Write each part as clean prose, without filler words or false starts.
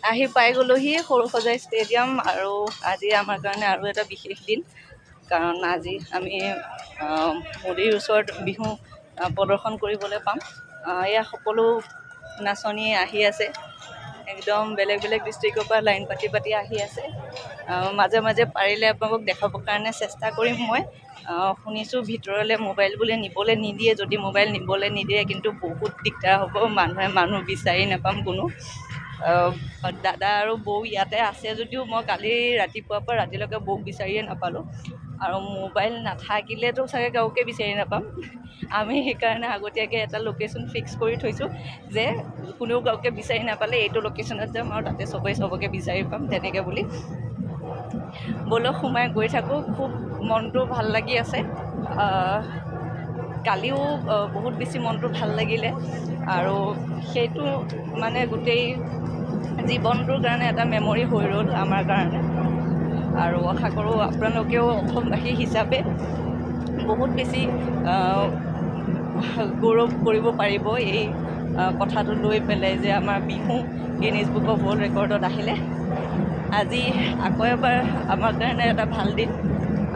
আহি পাই গ'লোহি সৰুসজাই ষ্টেডিয়াম। আৰু আজি আমাৰ কাৰণে আৰু এটা বিশেষ দিন, কাৰণ আজি আমি মোদীৰ ওচৰত বিহু প্ৰদৰ্শন কৰিবলৈ পাম। এয়া সকলো নাচনী আহি আছে, একদম বেলেগ বেলেগ ডিষ্ট্ৰিক্টৰ পৰা লাইন পাতি পাতি আহি আছে। মাজে মাজে পাৰিলে আপোনালোকক দেখাবৰ কাৰণে চেষ্টা কৰিম মই। শুনিছোঁ ভিতৰলৈ মোবাইল বোলে নিবলৈ নিদিয়ে। যদি মোবাইল নিবলৈ নিদিয়ে, কিন্তু বহুত দিগদাৰ হ'ব, মানুহে মানুহ বিচাৰি নাপাম কোনো। দাদা আৰু বৌ ইয়াতে আছে যদিও মই কালি ৰাতিপুৱাৰ পৰা ৰাতিলৈকে বৌক বিচাৰিয়ে নাপালোঁ। আৰু মোবাইল নাথাকিলেতো চাগে কাৰোকে বিচাৰি নাপাম আমি। সেইকাৰণে আগতীয়াকৈ এটা লোকেশ্যন ফিক্স কৰি থৈছোঁ যে কোনেও কাৰোকে বিচাৰি নাপালে এইটো লোকেশ্যনত যাম আৰু তাতে চবেই চবকে বিচাৰি পাম, তেনেকৈ বুলি। ব'লক, সোমাই গৈ থাকোঁ। খুব মনটো ভাল লাগি আছে। কালিও বহুত বেছি মনটো ভাল লাগিলে আৰু সেইটো মানে গোটেই জীৱনটোৰ কাৰণে এটা মেমৰি হৈ ৰ'ল আমাৰ কাৰণে। আৰু আশা কৰোঁ আপোনালোকেও অসমবাসী হিচাপে বহুত বেছি গৌৰৱ কৰিব পাৰিব এই কথাটো লৈ পেলাই যে আমাৰ Bihu Guinness book of world ৰেকৰ্ডত আহিলে। আজি আকৌ এবাৰ আমাৰ কাৰণে এটা ভাল দিন।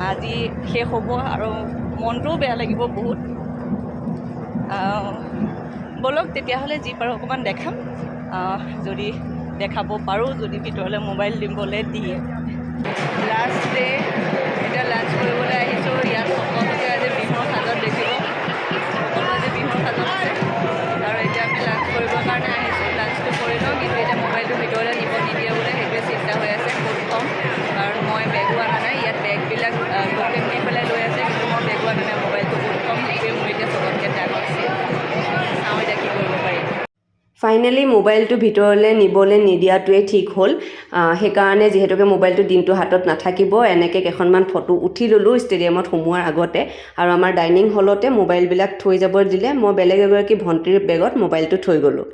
আজি শেষ হ'ব আৰু মনটোও বেয়া লাগিব বহুত। ব'লক তেতিয়াহ'লে, যি পাৰোঁ অকণমান দেখাম, যদি দেখাব পাৰোঁ, যদি ভিতৰলৈ মোবাইল দিবলৈ দিয়ে। লাষ্ট ডে, এতিয়া লাঞ্চ কৰিবলৈ আহিছোঁ। ইয়াত সকলোকে আজি বিহুৰ সাজত দেখিব। সকলো আজি বিহুৰ সাজত আছে। আৰু এতিয়া আমি লাঞ্চ কৰিবৰ কাৰণে আহিছোঁ। লাঞ্চটো কৰি লওঁ। কিন্তু এতিয়া মোবাইলটো ভিতৰলৈ নিব নিদিয়ে বোলে, সেইটোৱে চিন্তা হৈ আছে, ক'ত থ'ম? কাৰণ মই বেগো অনা নাই। ইয়াত বেগবিলাক টোকেন দি পেলাই লৈ আছে, কিন্তু মই বেগো অনা নাই। মোবাইলটো ক'ত থ'ম, সেইটোৱে মোৰ এতিয়া চবতকৈ ডাঙৰ চিন্তা। চাওঁ এতিয়া কি কৰিব পাৰি। ফাইনেলি মোবাইলটো ভিতৰলৈ নিবলৈ নিদিয়াটোৱে ঠিক হ'ল। সেইকাৰণে যিহেতুকে মোবাইলটো দিনটো হাতত নাথাকিব, এনেকৈ কেইখনমান ফটো উঠি ল'লোঁ ষ্টেডিয়ামত সোমোৱাৰ আগতে। আৰু আমাৰ ডাইনিং হলতে মোবাইলবিলাক থৈ যাব দিলে। মই বেলেগ এগৰাকী ভণ্টিৰ বেগত মোবাইলটো থৈ গ'লোঁ।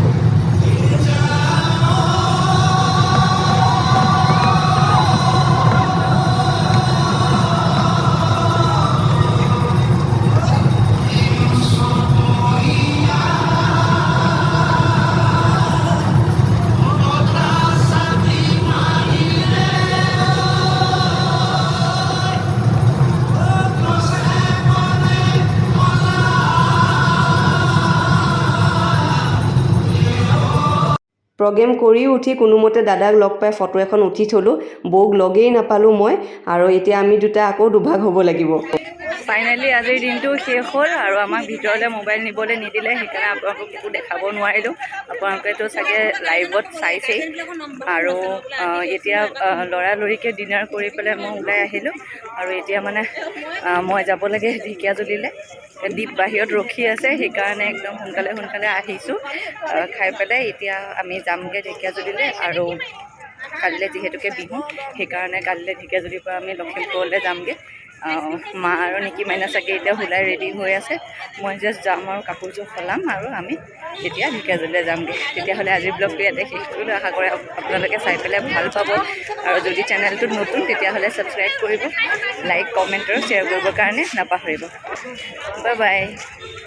প্ৰগ্ৰেম কৰি উঠি কোনোমতে দাদাক লগ পাই ফটো এখন উঠি থ'লোঁ। বৌক লগেই নাপালোঁ মই। আৰু এতিয়া আমি দুটা আকৌ দুভাগ হ'ব লাগিব। ফাইনেলি আজিৰ দিনটো শেষ হ'ল আৰু আমাক ভিতৰলৈ মোবাইল নিবলৈ নিদিলে। সেইকাৰণে আপোনালোকক একো দেখাব নোৱাৰিলোঁ। আপোনালোকেতো চাগে লাইভত চাইছেই। আৰু এতিয়া লৰালৰিকৈ ডিনাৰ কৰি পেলাই মই ওলাই আহিলোঁ। আৰু এতিয়া মানে মই যাব লাগে ঢেকীয়াজুলিলৈ। দীপ বাহিৰত ৰখি আছে, সেইকাৰণে একদম সোনকালে সোনকালে আহিছোঁ খাই পেলাই। এতিয়া আমি যামগৈ ঢেকীয়াজুলিলৈ। আৰু কালিলৈ যিহেতুকে বিহু, সেইকাৰণে কালিলৈ ঢেকীয়াজুলিৰ পৰা আমি লখিমপুৰলৈ যামগৈ। মা আৰু নিকি মাইনা চাগে এতিয়া ওলাই ৰেডি হৈ আছে। মই জাষ্ট যাম আৰু কাপোৰযোৰ সলাম আৰু আমি তেতিয়া ঢেকীয়াজুলিলৈ যামগৈ। তেতিয়াহ'লে আজিৰ ব্লগটো ইয়াতে শেষ কৰিলোঁ। আশা কৰে আপোনালোকে চাই পেলাই ভাল পাব। আৰু যদি চেনেলটোত নতুন, তেতিয়াহ'লে ছাবস্ক্ৰাইব কৰিব, লাইক, কমেণ্ট আৰু শ্বেয়াৰ কৰিবৰ কাৰণে নাপাহৰিব। Bye bye.